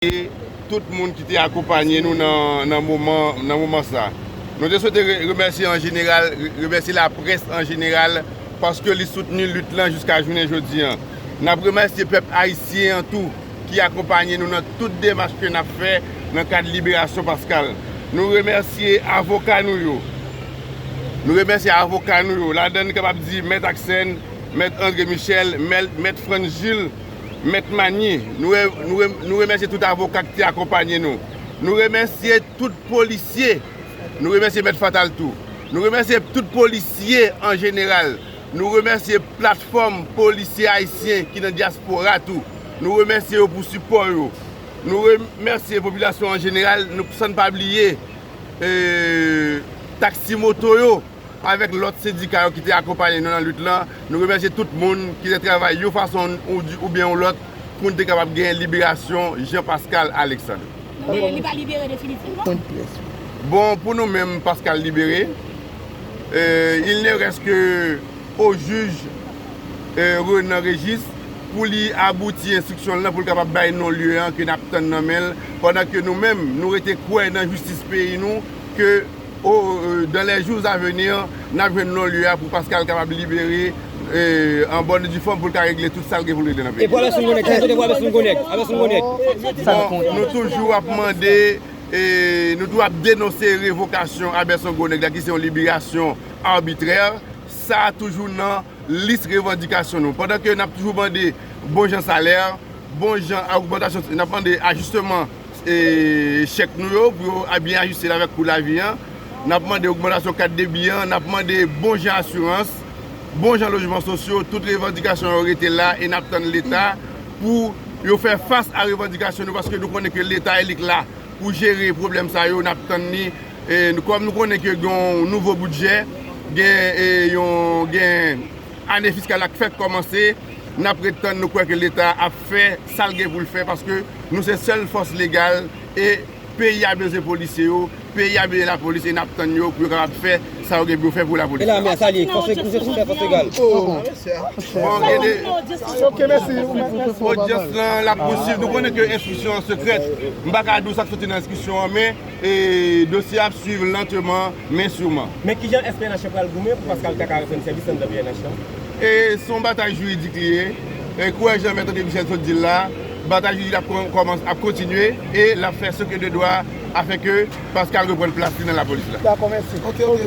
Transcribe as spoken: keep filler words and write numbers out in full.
remèsye tout moun ki te akonpanye nou nan, nan moman, nan moman sa. Nou te swete re- remèsye an jeneral, re- remèsye laprès an jeneral, paske li soutni lit lan jiska jounen jodi an. N ap remèsye pèp ayisyen an tou ki akonpanye nou nan tout demach ke n ap fè nan kad liberasyon Pascal. Nou remèsye avoka nou yo. Nou remèsye avoka nou yo. Ladan n kapab di Mèt Aksèn, Mèt André Michel, Mèt, Mèt Frantz Jules, Mèt Manie. Nou, re- nou, re- nou remèsye tout avoka ki te akonpanye nou. Nou remèsye tout polisye. Nou remèsye Mèt Fatal tou. Nou remèsye tout polisye an jeneral. Nou remèsye platfòm polisye ayisyen ki nan dyaspora tou. Nou remèsye yo pou sipò yo. Nou remèsye popilasyon an jeneral, nou, san n pa bliye e, taksi moto yo, avèk lòt sendika yo ki te akonpanye nou nan lit lan. Nou remèsye tout moun ki te travay yon fason ou di- oubyen yon lòt pou n te kapab gen liberasyon Jean Pascal Alexandre. Li pa libere definitivman? Bon, pou nou menm, Pascal libere. Euh, il ne reste que au juge euh, Renan Régis pou li abouti enstriksyon l lan, pou l kapab bay non lye an ke n ap tann nan men l, pandan ke nou menm, nou rete kwè nan jistis peyi nou, ke o, euh, dans les jours à venir, n ap jwenn non lye a pou Pascal kapab libere euh, en bonne et due forme, pou l ka regle tout sa l gen pou l regle nan peyi. E pou Abèson Gonèg, sa sote pou Abèson Gonèg, Abèson Gonèg. Bon, nou toujou ap mande, e nou toujou ap denonse revokasyon Abèson Gonèg la, ki se yon liberasyon abitrè. Sa a toujou nan lis revandikasyon nou. Pandan ke n ap toujou mande bon jan salè, bon jan ogmantasyon, n ap mande ajisteman e, chèk nou yo, pou yo a- byen ajiste l avèk kou lavi an. N ap mande ogmantasyon kat debi an, n ap mande bon jan asirans, bon jan lojman sosyo, tout revandikasyon yo rete la e n ap tann Leta pou yo fè fas a revandikasyon nou, paske nou konnen ke Leta e li k la pou jere pwoblèm sa yo, n ap tann li. E, nou- kòm nou konnen ke gen yon nouvo bidjè, gen e, yon gen ane fiskal la k fèk kòmanse, n ap ret tann, nou kwè ke Leta ap fè sa l gen pou l fè, paske nou se sèl fòs legal e peyi a bezwen polisye yo, peyi a bezwen lapolis e n ap tann yo pou yo kapab fè sa yo gen pou yo fè pou lapolis. E la, men sa li, fòs, fòs, fòs egal. Bon, gen de- Ok, mèsi. Odyans lan l ap pouswiv. Nou konnen ke enstriksyon an sekrè. M pa ka di w sa k soti nan enstriksyon an, men e, dosye a ap swiv lanteman, men siman. Men kijan S P N H pral goumen pou Pascal ta ka reprann sèvis anndan P N H lan? E se yon batay jiridik li ye. E kwè jan Mèt André Michel sot di l la, batay jiridik ap kon- kòmanse, ap kontinye e l ap fè ce que de droit afin ke Pascal reprann plas li nan lapolis la. Dakò, mèsi. Ok, ok.